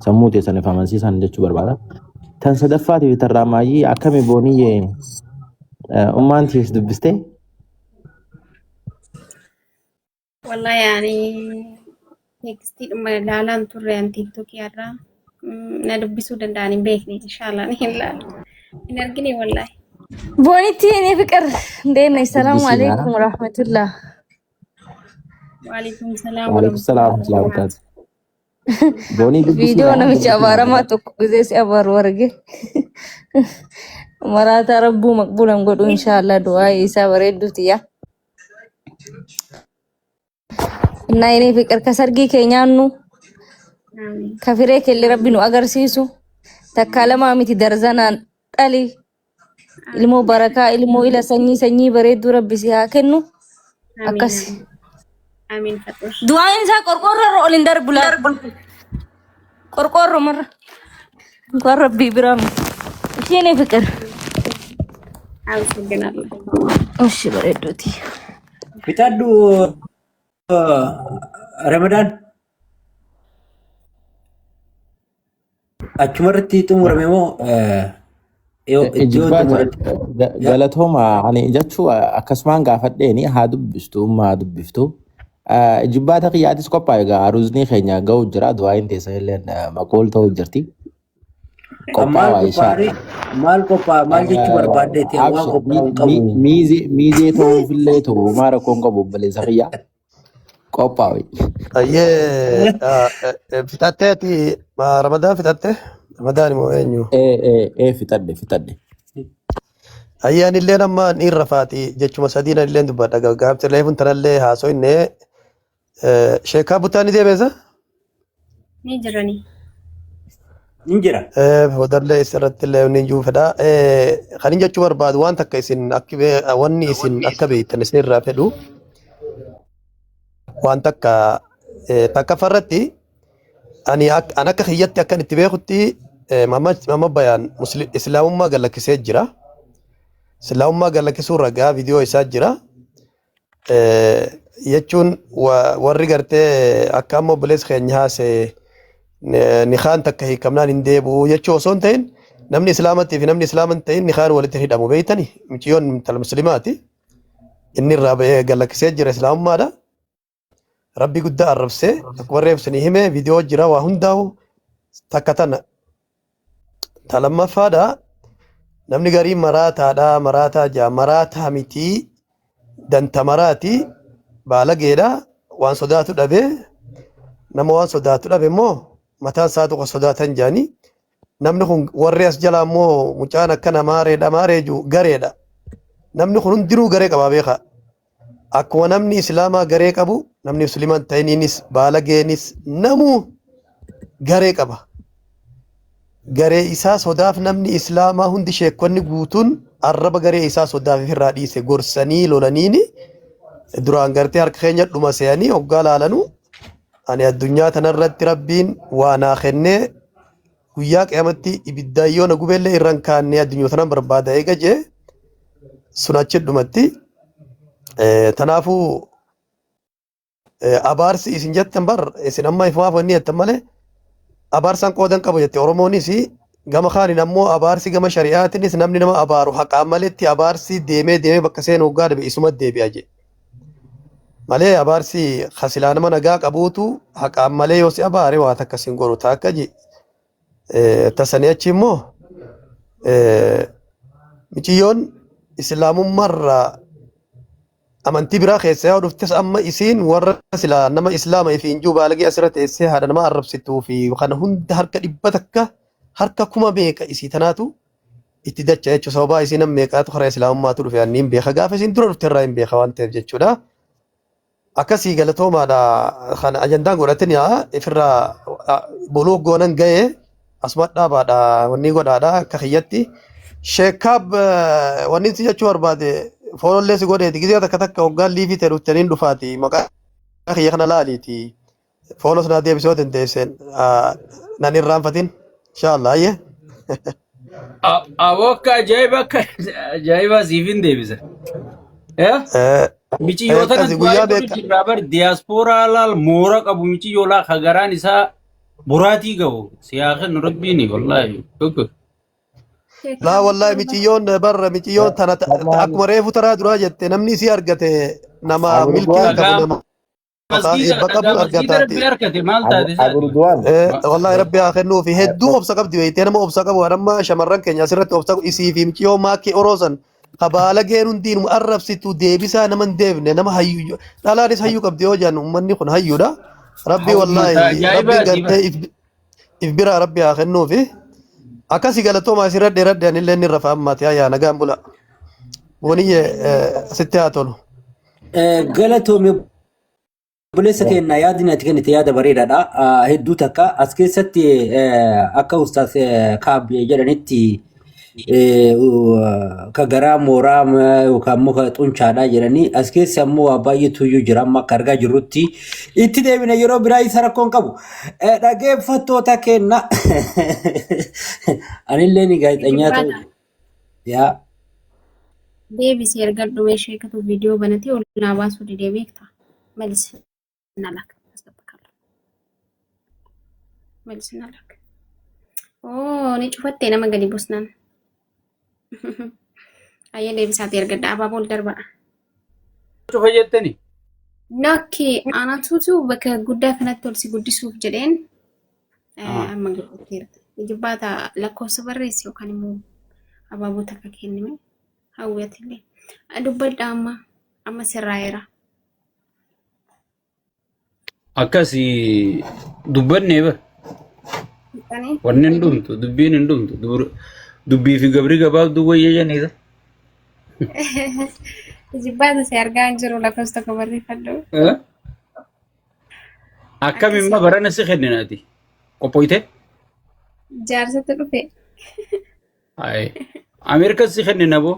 Sammuu teessan if amansiisan jechuu barbaada. Tan sadaffaatiif tarraa maayyii akkami booniyyee ummaan tiis dubbistee? Wallahi ani teekstii dhuma ilaalaan turre an tiiktookii har'aa na dubbisuu danda'an hin beekne inshaallah ni hin laalu. Hin argine wallahi. Boonitti የኔ ፍቅር እንዴት ነሽ? ሰላም Dubbisiin አለይኩም ወራህመቱላህ። Waalaikum salaam Waalaikum salaam warahmatullahi warahmatullahi wabarakatuh. wabarakatuh. Boonii dubbisiin ቪዲዮ namicha abaaramaa tokko ጊዜ si abaaru arge maraataa rabbuu maqbuulan godhu inshaallah du'aa isaa bareedduuti yaa እና የኔ ፍቅር ከሰርጊ keenyaannu Amiin. kafiree kelli rabbi nu agarsiisu takkaa lamaa miti darzanaan dhali ilmoo barakaa ilmoo ila sanyii sanyii bareedduu rabbi si haa kennu Amiin. akkas. Amiin. Amiin faxush. Du'aan isaa qorqoorroo irra ol hin darbu laal. Qorqoorroo marra. Waan rabbii biraa miti. Isheen ፍቅር አመሰግናለሁ። እሺ bareedduuti. Fixadhu Ramadaan achumarratti xumurame moo yoo iddoo Ijibbaata xumuratti? galatooma ani jechuu akkasumaan gaafadheeni haa dubbistu umma haa dubbiftu. Ijibbaata kiyyaatis qophaa'e egaa aruuzni keenya ga'u jira du'aayin teessa illee maqool ta'u jirti. Maal Qophaa'aa qophaa'e? inshaAllah. Maal qophaa'a? Maal jechuu barbaaddeetti? Waan Abshir qophaa'u hin qabu. miizee ta'uufillee ta'u maa rakkoon qabu obboleessa kiyyaa qophaa'e. Ayyee fixattee ati Ramadaan fixatte? Ramadaan immoo eenyu? Ee fixadhe fixadhe. Ayyee anilleen amma ni rafaati jechuma sadiin anilleen dubbadha. Gaafsi reefuun tanallee haasofne sheekaa butaa ni deebiisa? Ni jirani. Hin jira. Boodallee isirratti illee ni jiru fedha. Kan hin jechuu barbaadu waan takka isin akka wanni isin akka beektan isin irraa fedhu waan takka takka farratti ani an akka kiyyatti akkan itti beekutti mama bayaan islaamummaa galakkisee jira. Islaamummaa galakkisuu ragaa viidiyoo isaa jira. Jechuun warri gartee akka amma obboleessi keenya haasa'e nikaan takka hiikamnaan hin deebi'u jechuu osoo hin ta'in namni islaamattii fi namni islaama hin ta'in nikaan walitti hin hidhamu beeytani mucayyoon intala musliimaati inni irraa ba'ee galakkisee jira islaamummaadha. Rabbi guddaa arrabsee akkuma reefu isinii hime viidiyoo jira waa hundaa'u takka tana. Ta lammaffaadha namni garii maraataadha maraataa jaa maraataa mitii danta maraati baalageedha waan sodaatu dhabe nama waan sodaatu dhabe immoo mataan isaa tokko sodaatan jaanii namni kun warri as jalaa immoo mucaan akkana maareedha maaree jiru gareedha namni kun hundinuu garee qabaa beekaa akkuma namni islaamaa garee qabu namni musliimaa hin ta'iniinis baalageenis namuu garee qaba. Garee isaa sodaaf namni islaamaa hundi sheekonni guutuun arraba garee isaa sodaaf ofirraa dhiise gorsanii lolaniini duraan gartee harka keenya dhuma se'anii hoggaa laalanuu ani addunyaa tanarratti rabbiin waa naa kennee guyyaa qiyamatti ibiddaan yoo na gubellee irra hin kaanne addunyaa tanan barbaada eega jee sun achi dhumatti. Tanaafuu abaarsi isin jettan bar isin amma ifumaaf wanni jettan malee abaarsaan qoodan qabu jette Oromoonis gama kaaniin ammoo abaarsi gama shari'aatiinis namni nama abaaru haqaan maletti abaarsi deemee deemee bakka seenu hoggaa dhabe isuma deebi'a jedhe. Malee abaarsi kasilaa nama nagaa qabuutu haqaan malee yoo si abaare waa takka sin godhu taakka je. Tasanii achi immoo miciyyoon islaamummaarraa amantii biraa keessa yoo dhuftes amma isiin warra silaa nama islaama ifiin jiru baalagee asirra teessee haadha nama arrabsituu fi kana hunda harka dhibba takka harka kuma meeqa isii tanaatu itti dacha jechuudha. Sababaa isiin nama meeqaatu karaa islaamummaatu dhufe anniin beeka gaafa isiin dura dhufte irraa hin beeka waan ta'eef jechuudha. Akkasii galatoomaadha kan ajandaan godhatin yaa ifirraa boluu goonan ga'ee asuma dhaabaadha wanni godhaadha akka kiyyatti. Sheekaab wanni si jechuu barbaade foolollee si godheeti gizee takka takka hoggaan liifii ta'e dhuftaniin dhufaati maqaa kiyya kana laaliiti. Foolos naa deebisuu dandeesseen nan irraanfatin inshaallah ayyee. Aboo akka ajaa'iba akka ajaa'iba siif hin deebisa. Miciyyoota Akkasi kan guyyaa du'aa godhu beeka. jirraa bar diyaaspooraa laal moora qabu miciyyoo laa ka garaan isaa Boraatii qabu si haa kennu rabbiini wallaahi. Tokko. Laa wallaahi miciyyoon barra miciyyoon tana akkuma reefu taraa duraa jette namni isii argate nama milkii Aburduwaan qabu Dhagaa nama masgiida eebba qabu dhagaa masgiida argataati. rabbi harkate maal taate isaati? Aburduwaan Wallaahi rabbi haa kennuufi hedduu obsa qabdi beektee nama obsa qabu amma shamarran keenya asirratti obsa isii fi miciyyoo maakkii oroosan kabaalageen hundiin arrabsitu deebisaa nama hin deebine nama hayyuu dhalaanis hayyuu qabdi yoo jedhan uummanni kun hayyuudha. Rabbi Ummata wallaahi rabbiin ajaa'ibaati gartee if biraa rabbi haa kennuufi. Akkasii galatooma asirra dheeradhe anillee inni rafa ammaati yaa nagaan bula. Booniyye sitti haa tolu. Galatoomi obboleessa keenya yaadni ati kennite yaada bareedaadha. Hedduu takka as keessatti akka ustaas Kaab jedhanitti ka garaa mooraa yookaan immoo ka xunchaadha jedhanii as keessa immoo waa baay'eetu iyyuu jira amma akka argaa jirrutti itti deebina yeroo biraa isa rakkoon qabu. Dhaggeeffattoota keenya anillee ni gaazexeessaa ta'u. Jibbaata Yaa deebisee erga dhumee sheekatu viidiyoo banatee ol naa baasuu didee beektaa? Malisi na lak. Asxabaqala. Malisi na lak. Oo ni cufattee nama gadi busnaan. Ayyee deebisaati ergadha abaaboo ol darbaa. Cufa jettani. Lakki anatuutu bakka guddaa kanatti ol si guddisuuf jedheen amma guddateera. Jibbaata lakkoofsa barreessi yookaan immoo abaaboo takka kennime hawwatillee. Dubbadha amma amma sirraa'eera. Akkasi dubbannee bara. Fixanii? Wanni hin dhumtu dubbiin hin dhumtu dubbii fi gabri gabaabduu wayya janiisa. Jibbaata si argaa hin jiru lakkoofsa tokko barreeffadhu. Akkam Akkasii immoo barana si kenninaati. Qophooyte? jaarsatti dhufe. Ayi. Ameerikas si kennina boo.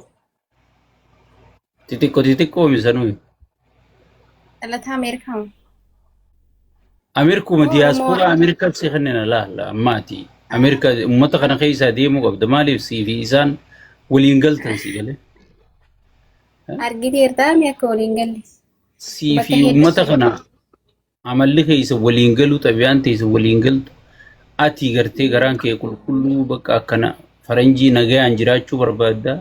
Xixiqqoo xixiqqoo misanuu. Dhalataa Ameerikaa moo? Ameerikuma Oromoo diyaaspooraa Ameerikas si kennina laala ammaati. Ameerika uummata kana keessaa deemuu qabda. Maaliif sii fi isaan waliin galtan si galee? Argiteertaa mi akka waliin galle? Sii Bakka fi hedduu uummata kana amalli keessa waliin galuu xabiyaan teessa waliin galtu ati gartee garaan kee qulqulluu bakka akkana faranjii nagayaan jiraachuu barbaadda.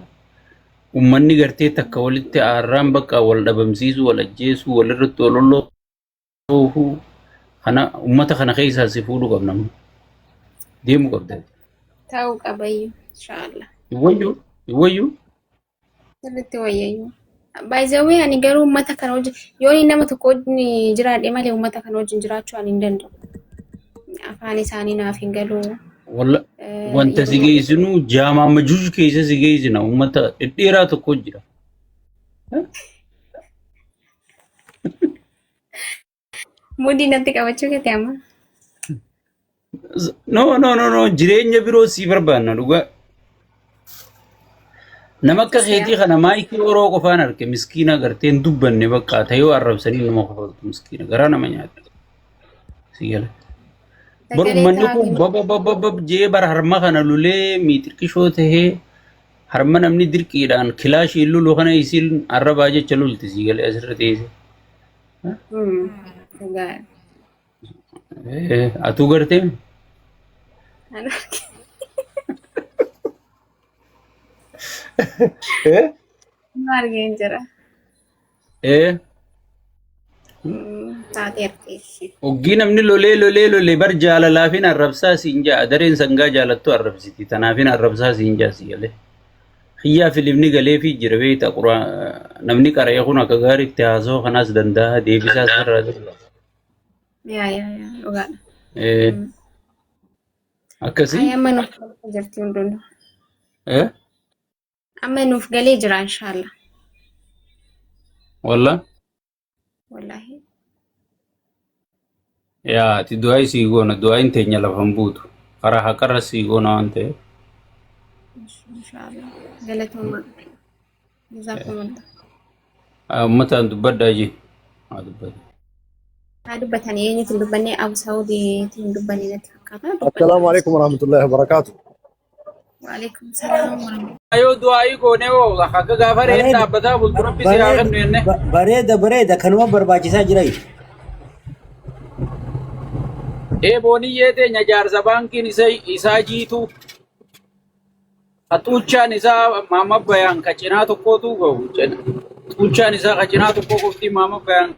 Uummanni gartee takka walitti aarraan bakka wal dhabamsiisuu, wal ajjeesuu, walirratti wal lolloofuu kana uummata kana keessaa si fuudhuu qabna. Amma. Deemuu qabda. Ta'uu qabayyuu inshaallah. Wayyuu wayyuu Sirriitti wayyayyuu. By the way ani garuu uummata kana wajjin yoo inni nama tokko wajjin jiraadhe malee uummata kana wajjin jiraachuu ani hin danda'u. Afaan isaanii naaf hin galu. Walla wanta si Yeroo geessinu jaamaa majuuj keessa si geessina uummata dhedheeraa tokko jira. Mudii natti qabachuu keete amma. No no no no jireenya biroo sii barbaanna dhugaa. Nama akka Akkasii keetii kana maayikii oroo qofaan arge miskiina gartee hin dubbanne bakka ta'ee arrabsanii nama kofaltu miskiina garaa nama nyaata. Si gala. Bar Sagalee uummanni taa'aa kun baba baba bab jee bara harma kana lulee miixirqishoo tahee harma namni dirqiidhaan kilaashii lulu kana isiin arrabaa jecha lulti si galee asirra teesse. Dhugaa. Atuu gartee Ani arge. Nama argeen jira. Taateerti. Oggii namni lolee lolee lolee bar jaalalaafin arrabsaa siin ja'a dareen sangaa jaalattu arrabsiti tanaafin arrabsaa siin ja'a si galee. Xiyyaa filimni galeefii jira beekta namni qara'ee kun akka gaariitti haasoo kanaas danda'a deebisaas irraa danda'a. Yaa yaa yaa dhugaadha. Akkasii. Ay amma nuuf galee jirti hundinuu. Eh? Amma nuuf galee jira inshaallah. Walla. Wallaahi. Yaa ati du'aa sii goona du'aayin teenya lafa hin buutu. Karaa haqarra sii goona waan ta'eef. Inshaallah. Galatoomaa. Jazaakumullah. Uummataan dubbadhaa jee. Haa dubbatu. Haa dubbatanii eenyutu hin dubbanne Abu Saawudiitu hin dubbanne natti fakkaata. Assalaamu Dubbadhaa. alaikum warahmatullahi wabarakatuh. Waalaikum salaam warahmatullahi. Yoo du'aayii goone hoo akka gaafa re'een Bareeda dhaabbataa bultu rabbi si haa bareeda kennu jenne. bareeda bareeda kanuma barbaachisaa jira. Ee booniyyee teenya jaarsa baankiin isaa jiitu ka xuuchaan isaa maama bayaan ka cinaa tokkootu gahu. Xuuchaan isaa ka cinaa tokkoo qofti maama bayaan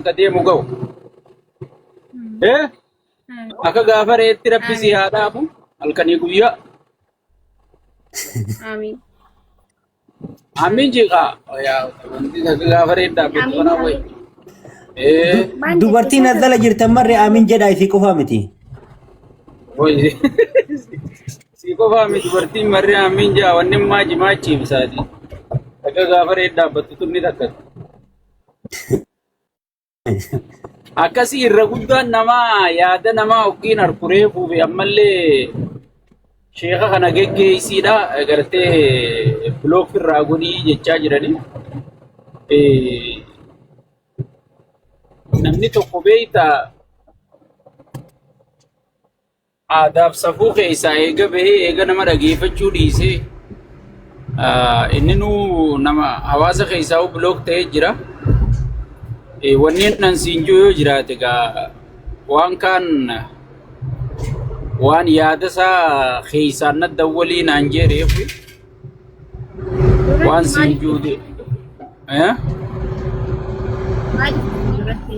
ka deemu gahu. Ee akka gaafa reetti rabbi si haa dhaabu halkanii guyyaa. Amiin. Amiin jeeqa. Yaa wanti akka gaafa reetti dhaabbattu Amiin. kana wayi. Ee Maal jette Dubartiin isaa as jala jirtan marre amiin jedhaa isii qofaa miti. wayi. Si qofaa miti dubartiin marri amiin jaa wanni ammaa jimaa ciibsaati. Akka gaafa reetti dhaabbattu tunni takkatu. Akkasii irra guddaan namaa yaada namaa ofiin harkuree fuufe ammallee sheeka kana geggeessiidha gartee bilook irraa godhii jechaa jiranii. Namni tokko beektaa aadaaf safuu keessaa eega bahee eega nama dhageeffachuu dhiisee inni nuu nama hawaasa keessaa bilook ta'ee jira. Wanni nan siin jiru yoo jiraate egaa waan kaan waan yaada isaa keessaan na dawwalii naan jedheef waan Duratti siin maaliif jiru. Maaliif duratti?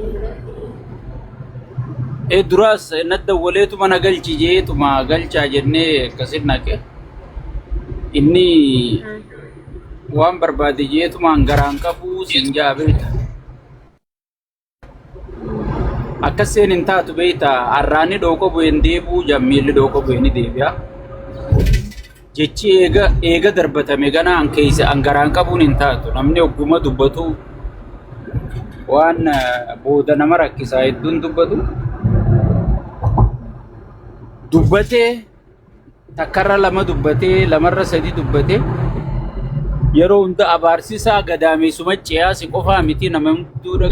Duraas na dawwaleetuma na galchi jeetuma galchaa jennee akkasin naqe. Inni waan barbaade jeetumaan garaan qabuu siin jaa beekta. Akkas seen hin taatu beekta arraanni dhooqa bu'een deebi'uu jammiilli dhooqa bu'ee ni deebi'a. Jechi eega eega darbatame gana an keessa an garaan qabuun hin taatu. Namni ogguma dubbatu waan booda nama rakkisaa hedduun dubbatu. Dubbatee takkarra lama dubbatee lamarra sadi dubbatee yeroo hunda abaarsisaa gadaameessuma ce'aa si qofaa miti nama hunduudha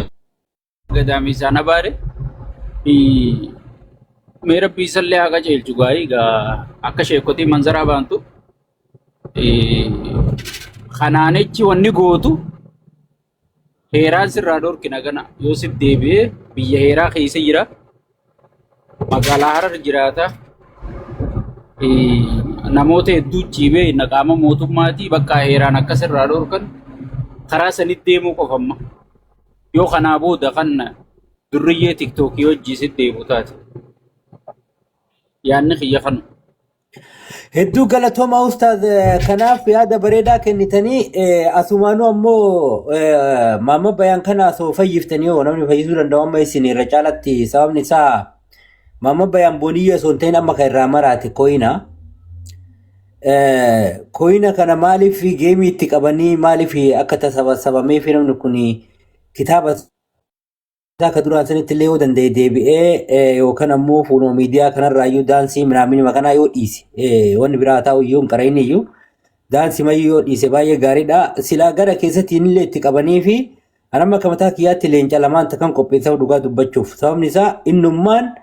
gadaameessaan abaare. Mee rabbii isallee haa qajeelchu gaa'ii gaa akka sheekotii manzaraa baantu. Kanaanichi wanni gootu heeraan sirraa dhorkina gana yoo siif deebi'ee biyya heeraa keessa jira. Magaalaa Harar jiraata. Namoota hedduu ciibee qaama mootummaatii bakka heeraan akka sirraa dhorkan karaa sanitti deemuu qofa amma. Yoo kanaa booda kan durriyyee tiktookii hojii sitti deebi'u taate. Yaadni kiyya kanu. Hedduu galatoomaa ustaaz kanaaf yaada bareedaa kennitanii asumaanuu ammoo maamma bayaan kana osoo fayyiftanii yoo namni fayyisuu danda'u amma isin irra caalatti sababni isaa maamma bayaan booniyyee osoo hin ta'in amma kan irraa maraate koyina. Koyina kana maaliif geemii itti qabanii maaliif akka tasabasabamee fi namni kun kitaaba isaa ka duraan sanitti illee yoo danda'e deebi'ee yookaan ammoo fuuluma miidiyaa kanarraa iyyuu daansii minaaminima kanaa yoo dhiise wanni biraa haa ta'u iyyuu hin qara'in iyyuu daansii mayyuu yoo dhiise baay'ee gaariidha. Silaa gara keessatti illee itti qabanii fi anamma akka mataa kiyyaatti leenca lamaan takkan qopheessaaf dhugaa dubbachuuf sababni isaa innummaan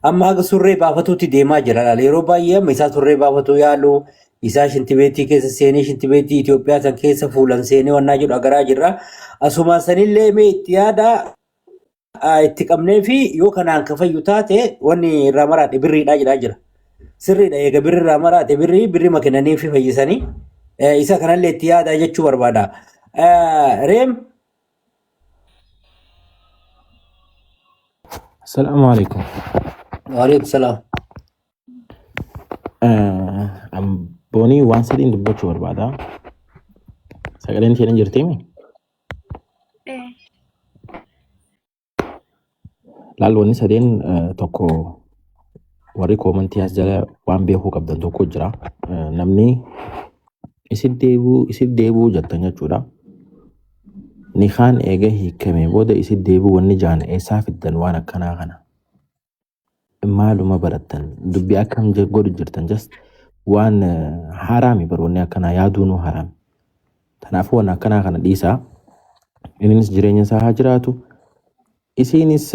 amma haga surree baafatuutti deemaa jira laala yeroo baay'ee amma isaa surree baafatu yaalu isaa shintibeetii keessa seenee shintibeetii Itoophiyaa san keessa fuulan seenee wannaa jedhu agaraa jirra. Asumaan sanillee mee itti yaada itti qabnee fi yoo kanaan ka fayyu taate wanni irraa maraadhe birriidhaa jedhaa jira. Sirriidha eega birri irraa maraate birrii birri makinanii fi fayyisanii isa kanallee itti yaadaa jechuu barbaada. Reem Assalaamu alaikum. Waalaikum salaam. Boonii waan sadiin dubbachuu barbaada. Sagaleen isheen hin jirtiimi? Eh, Laal wanni sadeen tokko warri koomantii as jala waan beekuu qabdan tokko jira. Namni isin deebuu isin deebuu jettan jechuudha. Nikaan eega hiikamee booda isin deebuu wanni jaan eessaa fiddan waan akkanaa kana. Maaluma barattan dubbii akkam godhu jirtan just waan haraami bar wanni akkanaa yaaduunuu haraami. Kanaafuu waan akkanaa kana dhiisaa. Innis jireenya isaa haa jiraatu. Isiinis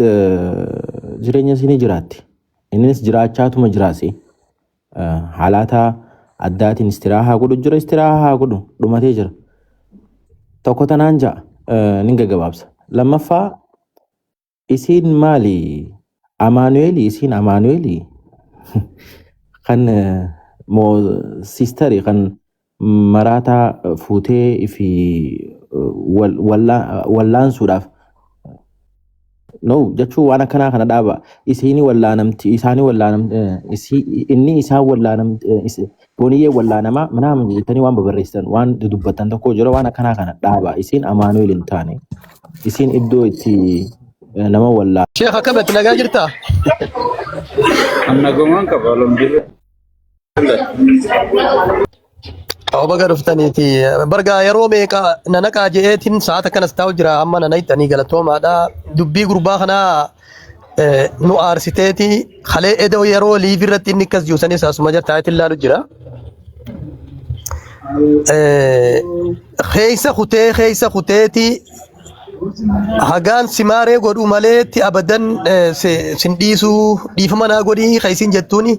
jireenya isii ni jiraatti. Innis jiraachaatuma jiraasi. Haalata addaatiin istiraahaa godhu jira istiraahaa haa godhu dhumatee jira. Tokko tanaan ja'a nin gaggabaabsa. Lammaffaa isiin maali Amaanu'eelii isiin Amaanu'eelii kan moo siistarii kan maraataa fuutee fi wallaansuudhaaf no jechuun waan akkanaa kana dhaaba. Isiini wallaanamti, isaanii wallaanamti, inni isaan wallaanamti, booniyyee wallaanamaa minaamin jettanii waan babarreessitan, waan dudubbattan tokko jira. Waan akkanaa kana dhaaba. Isiin Amaanu'eel hin taane. Isiin iddoo itti nama wallaa Sheekh, akkamatti nagaa jirtaa? Annagumaan qaba, alhamdulillah. Baga dhuftaniiti. Bargaa yeroo meeqa nanaqaa je'eetiin sa'aata akkanas taa'u jira, amma nanayxanii galatoomaadha. Dubbii gurbaa kanaa nu aarsiteeti kalee edoo yeroo live irratti inni akkas jiru sanis asuma jira taa'eetiin laalu jira. Keessa kuteeti hagaan simaaree godhu maleetti abadan sin dhiisuu, dhiifama naa godhii ka isin jettuuni,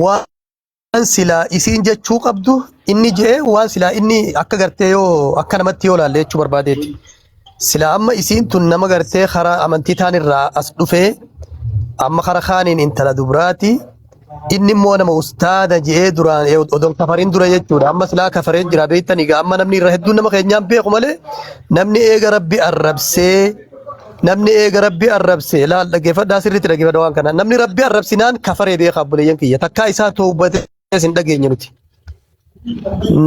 waan silaa isiin jechuu qabdu inni jee, waan silaa inni akka gartee yoo akka namatti yoo laalle jechuu barbaadeeti. Silaa amma isiin tun nama gartee karaa amantii taan irraa as dhufee, amma kara kaaniin intala dubraati. Inni immoo nama ustaada je'ee duraan odoon kafariin dura jechuudha. Amma silaa kafareen jira beektan egaa, amma namni irra hedduun nama keenyaan beeku malee, namni eega rabbi arrabsee, namni eega rabbi arrabsee, laal, dhaggeeffadhaa, sirriitti dhaggeeffadhaa waan kana, namni rabbi arrabsinaan kafaree beeka. Obboleeyyan kiyya, takkaa isaa toobatee hin dhageenye nuti.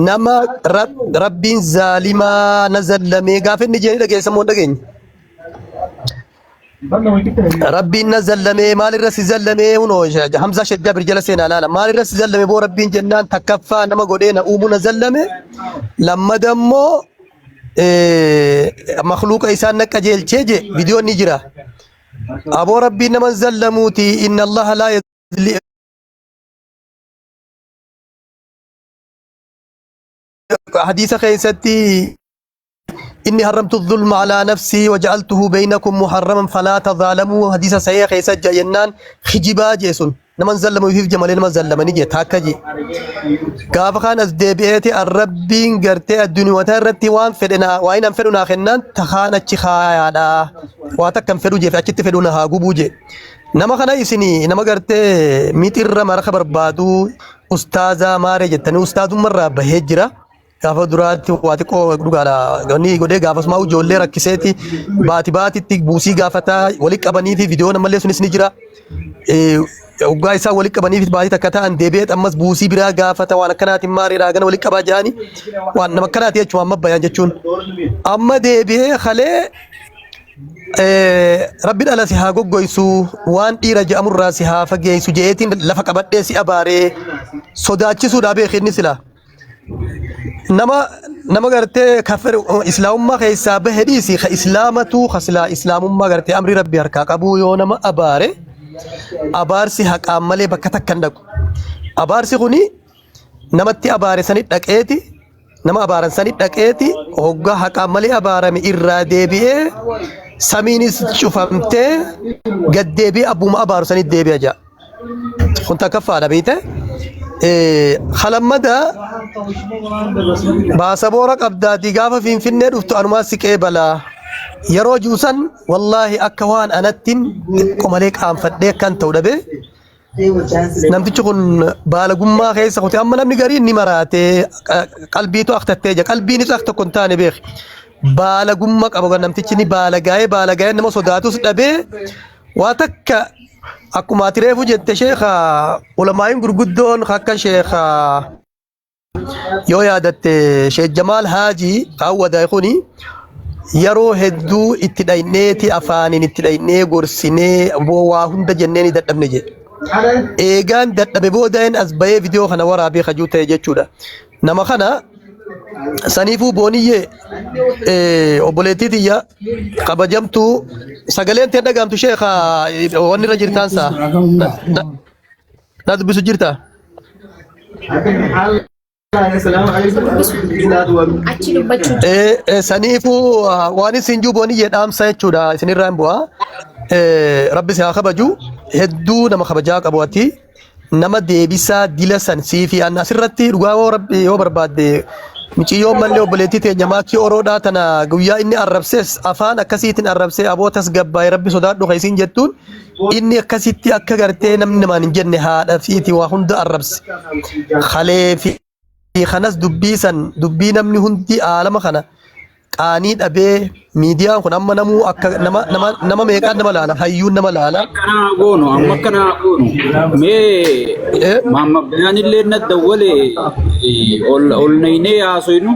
Nama rabbiin zaalimaa na zallamee gaafa inni jeeni dhageessa moo hin dhageenye? Rabbiin na zallamee, maalirra si zallamee? Hunoo Hamzaa Sheekh Jabir jala seenaa laala. Maalirra si zallame boo rabbiin jennaan, takkaffaa nama godhee na uumuu na zallame, lammada immoo makluuqa isaan na qajeelchee je. Viidiyoon ni jira. Aboo, rabbiin nama hin zallamuuti, inna Allaha laa yazli. Hadiisa keessatti inni harramtu dhulma alaa nafsii waja'altuhu beeynakum muharraman falaa tadhaalamuu, hadiisa sahiha keessa jira jennaan, kijibaa jee sun, naman zallamu ifiif je malee nama zallamani jee takka jee. Gaafa kaan as deebi'eeti arrabbiin gartee addunyaa irratti waan fedhe naa waan hin fedhu naa kennaan takaan achi kaayaadha, waa takka hin fedhu jee, achitti fedhu na haa gubuu jee. Nama kana isinii nama gartee mixirra maraka barbaadu ustaazaa maaree jettanii, ustaazummarraa bahee jira. Gaafa duraatti waa xiqqoo dhugaadha wanni godhee, gaafasumaa ijoollee rakkiseeti baati baatitti buusii gaafataa walitti qabanii fi viidiyoon ammallee sunis ni jira. Waggaa isaa walitti qabanii fi baatii takka ta'an deebi'ee ammas buusii biraa gaafata, waan akkanaatiin maariidhaa gana walitti qabaa jedhanii, waan nama akkanaati jechuun amma bayaan jechuun. Amma deebi'ee kalee rabbi dhala si haa goggoysu, waan dhiira je'amurraa si haa fageessu je'eetiin lafa qabadhee si abaaree sodaachisuudhaa beeki inni sila. Nama gartee kafir islaamummaa keessaa bahe dhiisi, ka islaamatu ka silaa islaamummaa gartee amri rabbi harkaa qabuu yoo nama abaare, abaarsi haqaan malee bakka takka hin dhaqu. Abaarsi kuni namatti abaare sani dhaqeeti, nama abaaran sani dhaqeeti, hoggaa haqaan malee abaarame irraa deebi'ee samiinis cufamtee gad deebi'ee abbuma abaaru sani deebi'a ja'a. Kun takkaffaadha beekte. Kalammada baasaboora qabdaatii gaafa Finfinnee dhuftu anumaa siqee balaa. Yeroo juusan wallaahi akka waan anattiin xiqqoo malee qaanfadhee akkan ta'u dhabee, namtichi kun baalagummaa keessa kute. Amma namni gariin ni maraatee qalbiitu aktattee jira, qalbiinis akka tokko hin taane beeki. Baalagummaa qaba namtichi, ni baalagaa'ee baalagaa'ee nama sodaatus dhabee. Waa takka akkuma ati reefu jette sheekha, ulamaa'iin gurguddoon akka sheekha, yoo yaadatte, Sheekh Jamaal Haajii kaawwada kuni yeroo hedduu itti dhayneeti, afaaniin itti dhaynee gorsinee waa hunda jennee ni dadhabne jedhe. Eegaan dadhabe booda'een as bahee viidiyoo kana waraabee kajuu ta'e jechuudha. Nama kana saniifuu booniyyee, obboleettii tiyya kabajamtuu, sagaleen tee dhagaamtu sheekha, wanni irra jirtaan saa na dubbisu jirta. Achi dubbachuu jira. Saniifuu waan isin juu booniyyee dhaamsa jechuudha isinirraa hin bu'a. Rabbi si haa kabaju, hedduu nama kabajaa qabu ati. Nama deebisaa dila san sii fi an asirratti dhugaa yoo rabbi yoo barbaadde Miciyyoon mallee obboleettii teenya maakii oroodhaa tana guyyaa inni arrabses afaan akkasiitiin arrabsee aboo tasgabbaa'e rabbi sodaadhu kan isiin jettuun inni akkasitti akka gartee namni namaan hin jenne haadha fiiti waa hunda arrabse. Kalee fi kanas dubbii san dubbii namni hundi aalama kana qaanii dhabee miidiyaan kun amma namuu akka nama nama nama meeqaan nama laala hayyuun nama laala. Akkanaa goonu amma akkanaa goonu mee maamma bayaan illee na dawwale ol ol naynee haasoynu.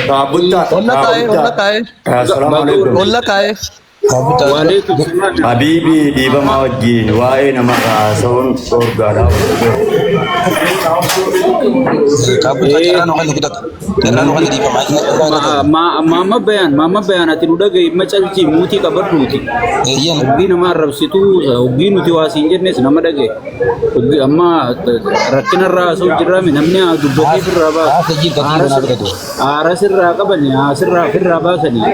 Kaabutta. Olla kaa'ee olla kaa'ee Assalaamu alaikum. olla kaa'ee. Waalaikum salaam. Habiibi dhiibamaa wajjin waa'ee nama haasa'uun dhorgaadha. Kaabutta carraa nu kennu kutata. Carraa nu kennu dhiifama. Maamma bayaan maamma bayaan ati nu dhaga'i macalchi muutii qabadhuuti. Eeyyan. Hoggii nama arrabsitu hoggii nuti waa siin jennes nama dhaga'i. Hoggii amma rakkina irraa haasa'u jirraami namni haa dubbatee firraa baasa. Haasa jiin kan naa bitatu. Aara sirraa qabani haa sirraa firraa baasanii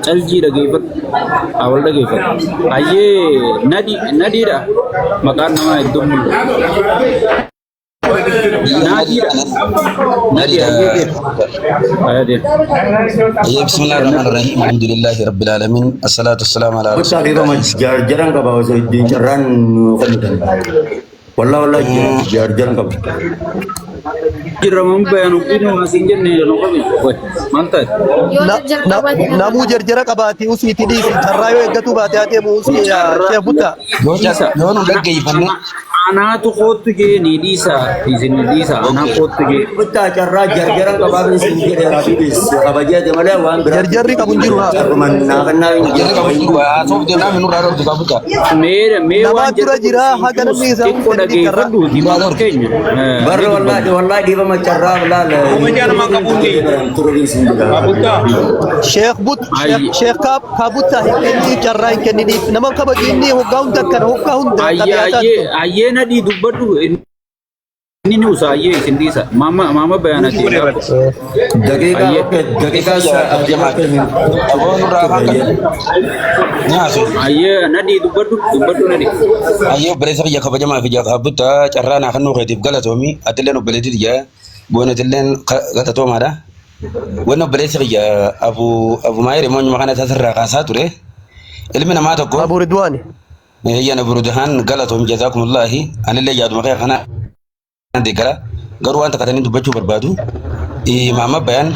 calqii dhageeffadhu. Haa wal dhageeffadhu. Hayyee nadi nadiidha maqaan namaa iddoo mul'atu. Nadiidha. Nadi hayyee deema. Hayyee deema. Ayyee bismillahir rahmanir rahim. Alhamdulillahi rabbil alamin. Assalatu wassalamu ala Buttaa rasulillah. dhiifama jaarjaran qaba osoo ittiin carraan nu kennitan. Wallah wallah jaarjaran qaba. Jirra maamma bayaan hoggii nu waa siin jenne nu qabi. Maal taate? Yoo jarjara qabaate Namuu jarjara qabaate usiitti dhiisi carraa yoo eeggatu baate haa deemu usii sheekh buttaa. Yoo yoo nu dhaggeeffanne Anaatu kootu jee ni dhiisa isin ni dhiisa anaa kootu jee. Buttaa carraa jarjaran qabaa isin jedhe habiibi kabajeete malee waan biraa. Jarjarri qabu hin jiru haa. Carruman naa kennaa hin jarri qabu jiru. jiru haasoof deemnaa minurraa dhorku kaabutta. Mee mee Namaa waan dura jedhu jira haga namni isaa xiqqoo hin kennin carraa. dhageeffadhuuti maal keenya. Barra wallahi wallahi dhiifama carraa laala. Sheekh but sheekh kaab kaabuttaa hin kennin carraa hin kenniniif nama kabaju inni hoggaa hunda akkana hoggaa hunda xabiyaa isaati Ayyee kun. ayyee nadhii dubbadhu inni ni usa ayyee isin dhiisa maama maama bayaanati. Daqiiqaa daqiiqaa Kabajamaa. Aboo nurraa afaan qabdu. Ni haasoo. Ayyee nadhii dubbadhu dubbadhu nadhii. Ayyee obboleessa kiyya kabajamaa fi kaabutta carraa naa kennuu keetiif galatoomi. Atilleen obboleettii tiyya boonatilleen galatoomaadha. Wanni obboleessi kiyya abu abu maayir immoo nyuma kana isaasirraa kaasaa ture. Ilmi namaa tokko Abu Ridwaani. Eeyyan Abu Ridwaan galatoomi jazaakumullaahi. Anillee yaaduma kee kana deeggara. Garuu waan takka taniin dubbachuu barbaadu. Maamma Bayaan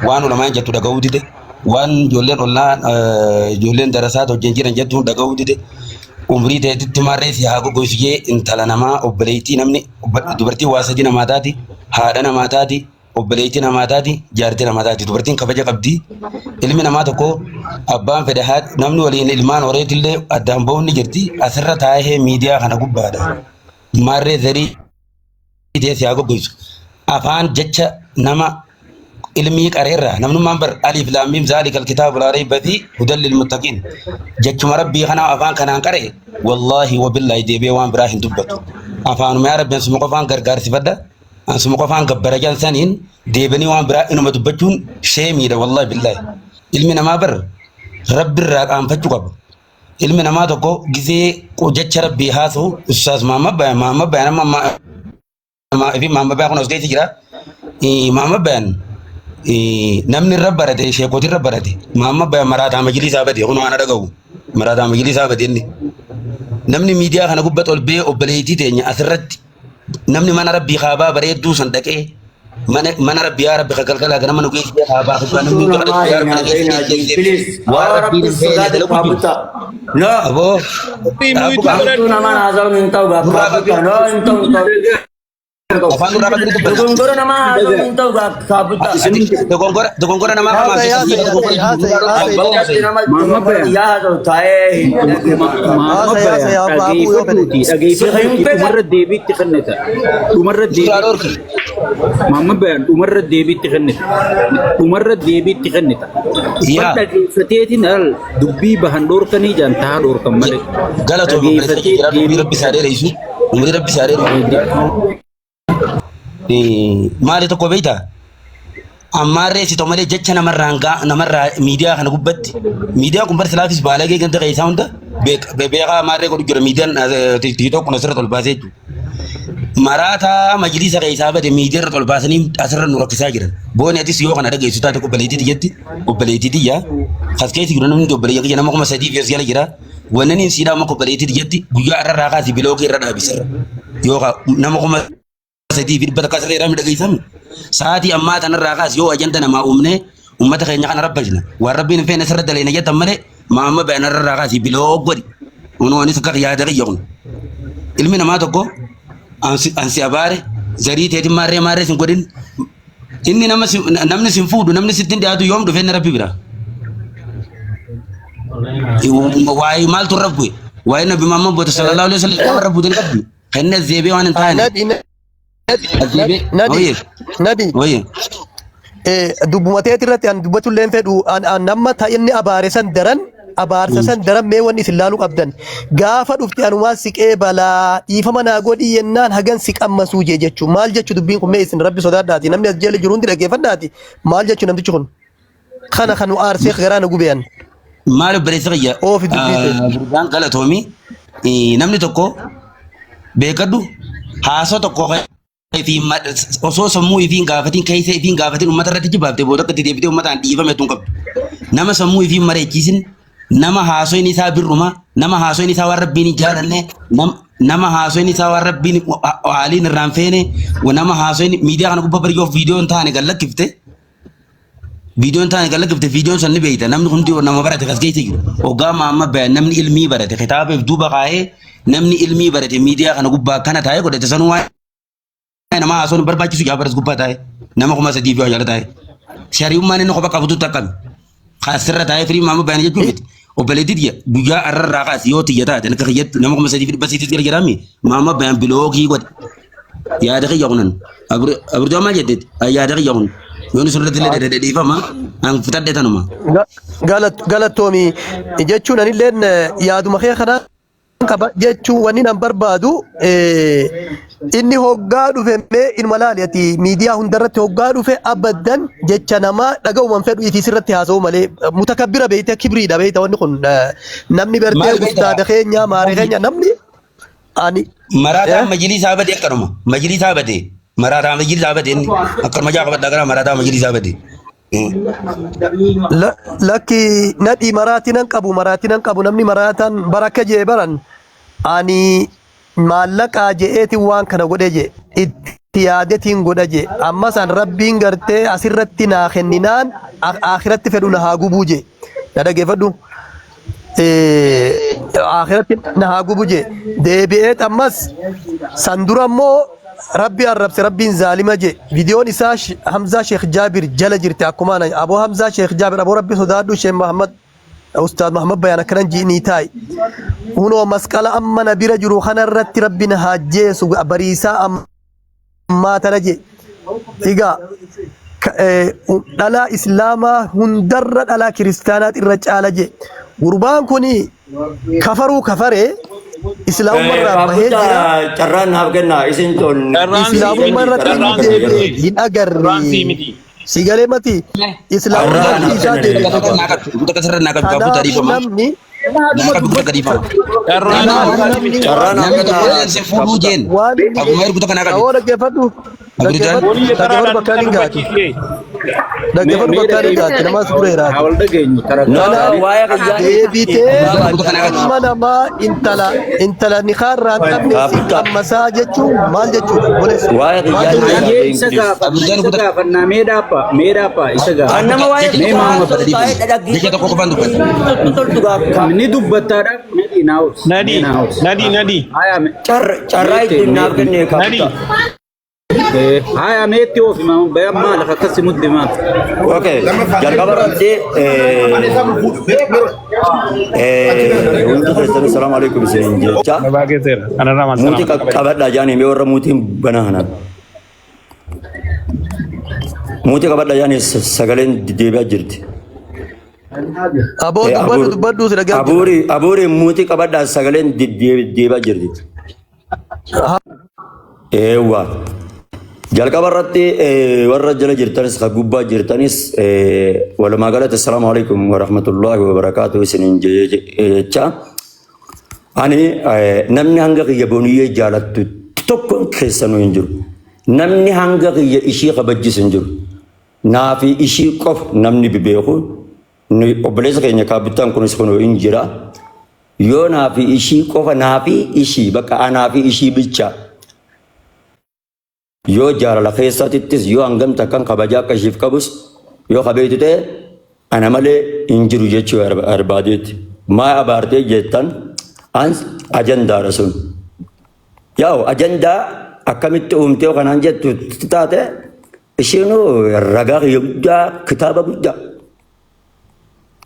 waan ulamaan jettu dhaga'uu dide. Waan ijoolleen ollaa ijoolleen darasaa wajjin jiran jettu dhaga'uu dide. Umrii teetitti marree si haa goggoisu jee intala namaa obboleettii namni dubartii waa sadii namaa taati haadha namaa taati obboleettii namaa taati jaartii namaa taati dubartiin kabaja qabdi. Ilmi namaa tokko abbaan fedhe haadha namni waliin ilmaan horeetillee addaan ba'uun ni jirti asirra taa'ee miidiyaa kana gubbaadha. Marree zarii ta'e si haa goggoisu. Afaan jecha nama ilmii qareerraa namnummaan bar aliif laam miim zaalikal kitaabu laa rayba fi hudan lil muttaqiin jechuma rabbii kanaa afaan kanaan qare wallaahi wabillaahi deebi'ee waan biraa hin dubbatu. Afaanuma yaa rabbi ansuma qofaan gargaarsifadha ansuma qofaan gabbara jedhan saniin deebi'anii waan biraa inuma dubbachuun sheemiidha wallaahi billaahi. Ilmi namaa bar rabbirraa qaanfachuu qaba. Ilmi namaa tokko gizee jecha rabbii haasa'u ustaas Mahammad Bayaan Mahammad Bayaan amma fi Mahammad Bayaan kun as keessa jira. Mahammad Bayaan namni irra barate sheekoti irra barate Mahammad Bayaan maraataa majlisaa bade kun waan dhaga'u maraataa majlisaa bade inni. Namni miidiyaa kana gubbatti ol ba'ee obboleettii teenya asirratti namni mana rabbii kaabaa bareedduu san dhaqee mana mana rabbii yaa rabbi galgala ganama nu geessee kaabaa kibbaa namni hundi kadhatu yaa rabbi na geessee waan rabbiin hin feene dalagu jiru. No. Aboo dhaabbu qaama. Hamtuu namaan haasa'uun hin ta'u Nurraa gaaffa. No hin ta'u hin ta'u. Afaan nurraa qabdu dubbanna. Dogongora namaa haasa'uun hin ta'u gaaffa. Ati dogongora dogongora namaa Haasa'e kamaaf haasa'e dogongora haasa'e haasa'e nurraa haasa'e. Maamma Bayaan. Yaa haasa'u taa'ee hin dhaggeeffatu. Maamma haasa'e haasa'e Bayaan abbaa yoo fedhe. dhageeffadhuuti dhageeffadhuuti dhumarra deebiitti kennita. Dhumarra Nurraa deebiitti dhorki. Maamma Bayaan dhumarra deebiitti kennita. Dhumarra deebiitti kennita. Bar Yaa dhageeffateetiin al dubbii bahan dhorkanii jaan tahaa dhorkan malee. galatoomi obboleessa Dhageeffatee kiyya jiraadhu umrii deebii rabbi isaa dheeressu umrii rabbi isaa dheeressu. Maali tokko beektaa? Ammaarree si malee jecha namarraan gaa namarraa miidiyaa kana gubbatti miidiyaan kun barsi laafis baalagee ganda keessaa hunda beekaa maarree godhu jira miidiyaan tiiktook kun asirratti ol baasee jechuudha. Maraataa majlisa keessaa bade miidiyaa irra ol baasanii asirra nu rakkisaa jiran. Booni atis yoo kana dhageessu taate obboleettii tiyyatti obboleettii tiyya kas keessa jiru namni obboleeyyan kiyya nama 3000 fi as jala jira. Wannan hin siidhaa amma obboleettii tiyyatti guyyaa irra irraa kaasi bilookii irra dhaabisarra. Yookaan nama 3100 asirra irraa midhageessami. Sa'aatii ammaa tanarraa kaasi yoo ajanda namaa uumne ummata keenya kana rabbashna. Waan rabbiin hin feene asirra daleena jettan malee maamma bayan irraa kaasi bilook godhi. Kunoo anis akka yaada kiyya kun. Ilmi namaa tokko ansi abaare zarii teetiin maarree maarree sin godhin. Inni nama namni sin fuudhu namni sitti hin dhiyaatu yoom dhufe inni rabbi bira. Waa'ee maaltu irra bu'e? Waa'ee Nabi Muhammad booda sallallahu alaihi wasallam nama irra buute hin qabdu. Kan inni as deebi'ee waan hin taane. Nabi As deebi'ee. Nabi Oye Nabi oye. Dubbuma teeti irratti an dubbachuu illee hin fedhu an nama ta inni abaare san daran abaarsa san daran mee wanni isin laaluu qabdan gaafa dhufte anumaan siqee balaa dhiifama naa godhii yennaan hagan si qammasuu jee jechuu maal jechuu dubbiin kun mee isin rabbi sodaadhaati namni as jala jiru hundi dhaggeeffadhaati maal jechuu namtichi kun kana kan nu aarsee garaa nu gubean Maal obboleessa kiyya oofi dubbii ta'e. Burqaan galatoomi namni tokko beekadhu haasoo tokko fi osoo sammuu ifii hin gaafatin keessa ifii hin gaafatin uummata irratti jibbaafte booda akka itti deebitee uummataan dhiifame tun qabdu. Nama sammuu ifii hin mareechiisin nama haasoin isaa birruma nama haasoin isaa waan rabbiin hin jaalanne nama haasoin isaa waan rabbiin haaliin irraan feene nama haasoin miidiyaa kana gubbaa bari yoo viidiyoo hin taane gad lakkifte viidiyoon taane gad lakkifte viidiyoon san ni beeyta namni hundi nama barate kas keessa jiru hoggaa maamma bayan namni ilmii barate kitaabeef duuba kaa'ee namni ilmii barate miidiyaa kana gubbaa akkana taa'ee godhate sanuu waan nama haasawuun hin barbaachisu yaa baras gubbaa taa'e nama 3000 fi waa jala taa'e shari'ummaan inni kopha qabutu takkami kaasirra taa'ee firii maama bayan jechuun miti obboleettii tiyya guyyaa arrarraa kaasi yoo tiyya taate akka kiyyatti nama 3800 jala jiraami maama bayan bilookii godhe yaada kiyya kunan abirjaa maal jetteeti yaada kiyya kun yoon sirriitti illee dhedheedhiifama an fitadhe tanuma. Galatoomi jechuun anilleen yaaduma kee kana qaba jechuun wanni nan barbaadu inni hoggaa dhufe mee inuma laali ati miidiyaa hundarratti hoggaa dhufe abaddan jecha namaa dhaga'uman fedhu ifii sirratti haasa'u malee mutakabbira beeyte kibriidha beeyta wanni kun namni gartee Maal beektaa? ustaada keenya maaree keenya namni ani Maraataan majlisaa bade akkanuma majlisaa bade maraataa majlisaa bade inni akkanuma jaa qabadhaa gara maraataa majlisaa bade. Lakki nadhii maraatinan qabu maraatinan qabu namni maraataan baraka jee baran ani maallaqaa je'eetiin waan kana godhe jee itti yaadetiin godha jee amma san rabbiin gartee asirratti naa kenninaan akhiratti fedhu na haa gubuu jee na dhageeffadhu akhiratti na haa gubu jee deebi'eet ammas san dura immoo rabbi arrabse rabbiin zaalima jee viidiyoon isaa Hamzaa Sheekh Jaabir jala jirti akkuma ana aboo Hamzaa Sheekh Jaabir aboo rabbi sodaadhu Sheekh Muhammad Ustaaz Muhammad Bayaan akkanan ji'inii taa'i hunoo masqala amma na bira jiru kana irratti rabbi na haa jeesu bariisaa ammaa tana jee egaa dhalaa islaamaa hundarra dhalaa kiristaanaat irra caala jee gurbaan kun kafaruu kafaree islaamummaa irraa bahee jira Guddaa carraan naaf kennaa isin tun Carraan sii islaamummaa miti. irratti inni Carraan sii deebi'e miti. hin Carraan sii agarre miti. si galee mati islaamummaa Carraan irratti naaf isaa kenna deebi'e Takka naa qabdu takka sirra naa qabdu kaabuu kanaafuu tariifama namni naa qabdu takka dhiifama. Carraan kanaafuu sii namni miti. Carraan naaf Namni tokko kennaa illee si fuudhuu jeen waan inni akkuma ergu takka naa qabdu. awoo dhaggeeffadhu Abridaan dhaggeeffadhu Boonii dhaggeeffadhu taraadhaan bakkaan na hin gaati dubbachiisee. dhaggeeffadhu Mee bakkaan hin dhageenyu gaati namaas dureeraati haa wal dhageenyu No, no, kanaaf waa'ee kiyyaa deebitee Abridaan takka naa qabdu. ilma namaa intala intala nikaarraa hin qabne si Kaabutta. qammasaa jechuun maal jechuudha obboleessa Waa'ee maal kiyyaa jechuudha Hayyee isa please. gaafanna Abridaan isa kuta gaafannaa mee dhaapha mee dhaapha isa Kan gaafanna nama waa'ee mee kiyyaa maama haasa'u taa'ee Jecha tokko qofaan dubbata. toltu gaafa. ni dubbattaadha nadii naawus mee Nadi, naawus nadi, nadi, haya Carraa meette ittiin naaf kenne nadi. kaabutta. haya meetti oofi maama bayan maal akkasi muddi maal Okay, jalqaba irratti hundi keessanuu salaamu alaikum isiniin jecha. Gabaa keesseera. Kanarraa maal Muutii salaamata qabaje. qabadhaa jaanii mee warra muutiin banaa kanaan. Muutii qabadhaa jaanii sagaleen deebi'aa jirti. Aboo dubbadhu dubbadhu si dhagaa jira. Abuuri abuuri muutii qabadhaa sagaleen deebi'aa jirti. Eewwa. Jalqaba irratti warra jala jirtanis kan gubbaa jirtanis walumaa galatti assalaamu alaikum warahmatullahi wabarakaatuh isiniin jecha. Ani namni hanga kiyya booniyyee jaalattu Tokkoon keessanuu hin jiru. Namni hanga kiyya ishii kabajjis hin jiru. Naa fi ishii qofa namni beeku. Obboleessa keenya kaabittaan kunis kunoo hin jira. Yoo naa fi ishii qofa naa fi ishii bakka anaa fi ishii bicha. Yoo jaalala keessattis yoo hangam takkan kabajaa akka ishiif qabus yoo kabeetu ta'e ana malee hin jiru jechuu barbaadeetti. Maa abaartee jettan ans ajandaadha sun. Yaa'u ajandaa akkamitti uumtee kanaan jettu taate ishiinuu ragaa kiyya guddaa kitaaba guddaa.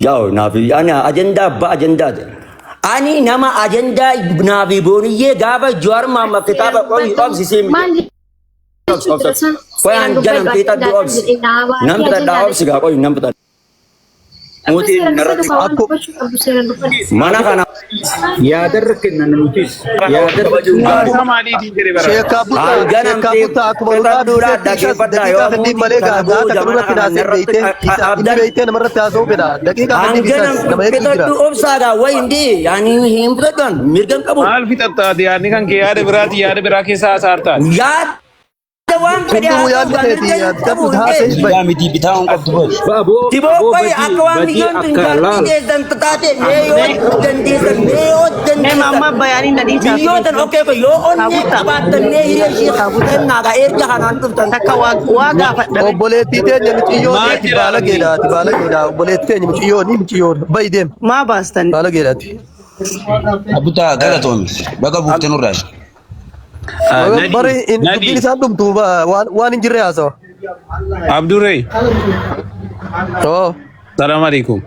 Yaa'u naaf ani ajandaa abbaa ajandaati. Ani nama ajandaa naafi booniyyee gaafa Jawaar Mahammad kitaaba qoyi obsi siin Maal obsi obsi. Qoyi an jalan fiixadhu obsi. Nam fixadhaa obsi gaa qoyi nam fixadha. Mootiin narratti mana kana Yaadarra kennan nutis. Yaadarra kabajuun gaarii. Haasaa maaliitiin jedhe bara. Sheekaa Buttaa, Hanganam Sheekaa Buttaa akkuma nu fixadhuudhaa dhaabsisetti isas dhaggeeffadhaa daqiiqaa yoo kenniif malee kana gaa booda gaata mana nurratti kana naasee narratti beeytee isa inni abdan beeytee namarratti haasa'uu fedha. Daqiiqaa kenniif isas hanganam nama hedduu jira. fixadhu obsaagaa wayi hindi yaani hin fudhadhan mirgan qabu. Maal fixattaati yaadni kan kee yaada biraati yaada biraa keessaa hasaartaati. Yaada waan fedhe Hundumuu haa ta'u yaadni gaa keeti mirga hin yaadni qabu qabdu hin haasa'e ta'e. bahi. Bitaa miti bitaa hin qabdu boy. Aboo Diboo aboo qoyi badii akka waan badii biyyoon tun akka jaartii laal. teessan taate mee yoo dandeessan mee yoo Mee dandeessan mamma bayaanii na dhiisaa biyyootan okkee ko yoo onnee Kaabutta. qabaattan mee hiree ishii Kaabutta. kennaa erga kanaan dhuftan. Takka waa waa gaafadha. Obboleettii teenya mucayyoon Maal ati jedhaa baala rabbi? geedha ati baala geedha obboleettii teenya mucayyoon mucayyoon bahi deem Maa baastan? baala geedhaati. Abbutaa galatoomi. Baga buufte nurraa. Nadii Bari dubbiin Nadii isaan dhumtu waan hin jirre haasawa. Abdurree Oo. salaam alaikum.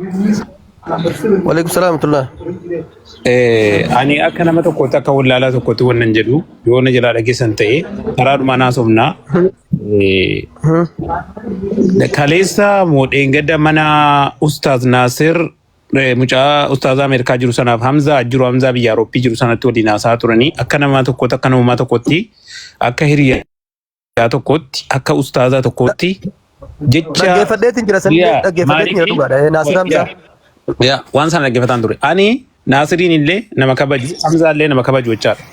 Waalaikum salaam tullah. Ani akka nama tokkootti akka wallaalaa tokkootti wannan jedhu yoo na jalaa dhageessan ta'e karaadhuma naasofnaa. Kaleessa moodheen gadda mana Ustaaz Naasir mucaa Ustaaz Ameerikaa jiru sanaaf Hamzaa jiru Hamzaa biyya Awurooppii jiru sanatti waliin haasaa turanii akka nama tokkootti akka namummaa tokkootti akka hiriyaa tokkootti akka ustaazaa tokkootti jecha Dhaggeeffadheetiin jira sanillee yaa dhaggeeffadheetiin jira maaliif dhugaadha. Naasir Hamzaa. yaa waan sana dhaggeeffataan ture. Ani Naasiriin illee nama kabaju Hamzaa illee nama kabaju jechaadha.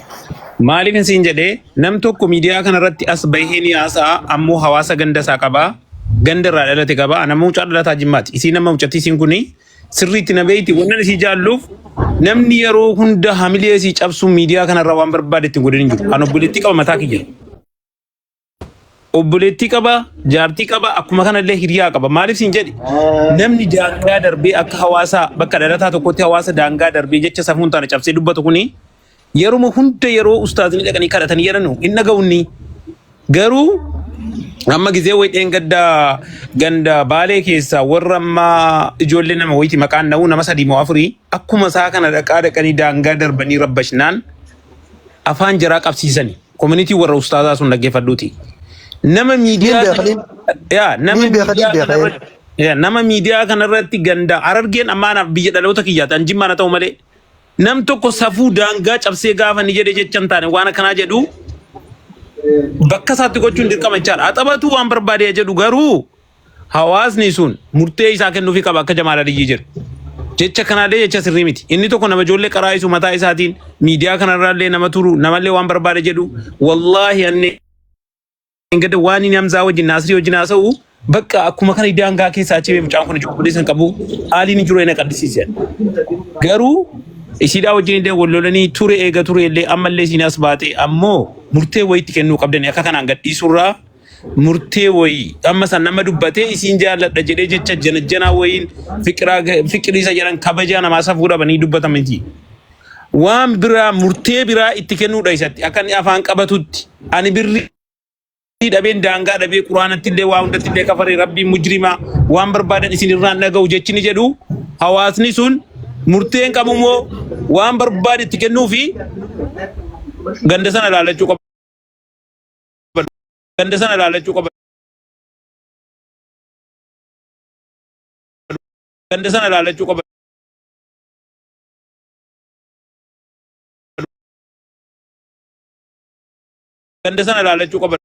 Maaliif isin jedhee nam tokko miidiyaa kanarratti as bahee ni haasa'a ammoo hawaasa ganda isaa qabaa ganda irraa dhalate qabaa nama mucaa dhalataa jimmaati isiin nama mucattii isiin kuni sirriitti na beeyti wannan isii jaalluuf namni yeroo hunda hamilee isii cabsuu miidiyaa kanarraa waan barbaade ittiin godhin hin jiru. An obboleettii qaba mataa kiyya. Obboleettii qaba, jaartii qaba, akkuma kanallee hiriyaa qaba. Maaliif siin jedhi namni daangaa darbee akka hawaasaa bakka dhalataa tokkotti hawaasa daangaa darbee jecha safuun taane cabsee dubbatu kuni yeruma hunda yeroo ustaazni dhaqanii kadhatanii jedhanu hin dhaga'unni. Garuu amma gizee wayi dheengadda ganda baalee keessaa warra amma ijoollee nama wayiiti maqaan dha'uu nama sadii moo afurii akkuma isaa kana dhaqaa dhaqanii daangaa darbanii rabbashnaan afaan jaraa qabsiisani. Koominitii warra ustaazaa sun dhaggeeffadhuuti. Nama Niin miidiyaa beeka kana niin yaa nama niin beeka niin miidiyaa beeka. kanarratti yaa nama miidiyaa kanarratti ganda Harargeen amma anaaf biyya dhaloota kiyyaati an jimmaan haa ta'u malee nam tokko safuu daangaa cabsee gaafa ni jedhe jecha hin taane waan akkanaa jedhu bakka isaatti gochuun dirqama jechaadha. Haa taphatu waan barbaade jedhu garuu hawaasni sun murtee isaa kennuufii qaba akka Jamaal Aliyyii jedhu. Jecha kanaallee jecha sirrii miti. Inni tokko nama ijoollee qaraa'isu mataa isaatiin miidiyaa kanarraallee nama turu namallee waan barbaade jedhu wallaahi anni gada waan inni Hamzaa wajjin Naasirii wajjin haasa'u bakka akkuma kana daangaa keessaa achi ba'e mucaan kun ijoollee san qabu haaliin jiru na qaddisiise. Garuu isiidhaa wajjin illee wal lolanii ture eega ture illee ammallee isiin as baate ammoo murtee wayiitti kennuu qabdani akka kanaan gadhiisurraa murtee wayii amma san nama dubbatee isiin jaalladha jedhee jecha janajjanaa wayiin fiqiraa fiqirii isa jedhan kabajaa namaa safuu dhabanii dubbatamiti. Waan biraa murtee biraa itti kennuudha isatti akka inni afaan qabatutti ani birrii dhabeen daangaa dhabee quraanatti illee waa hundatti illee kafaree rabbiin mujrimaa waan barbaadan isin irraan dhaga'u jechi ni jedhu hawaasni sun murteen qabu immoo waan barbaade itti kennuu fi ganda sana ilaalachuu qaba. Ganda sana ilaalachuu qaba. Ganda sana ilaalachuu qaba. Ganda sana ilaalachuu qaba.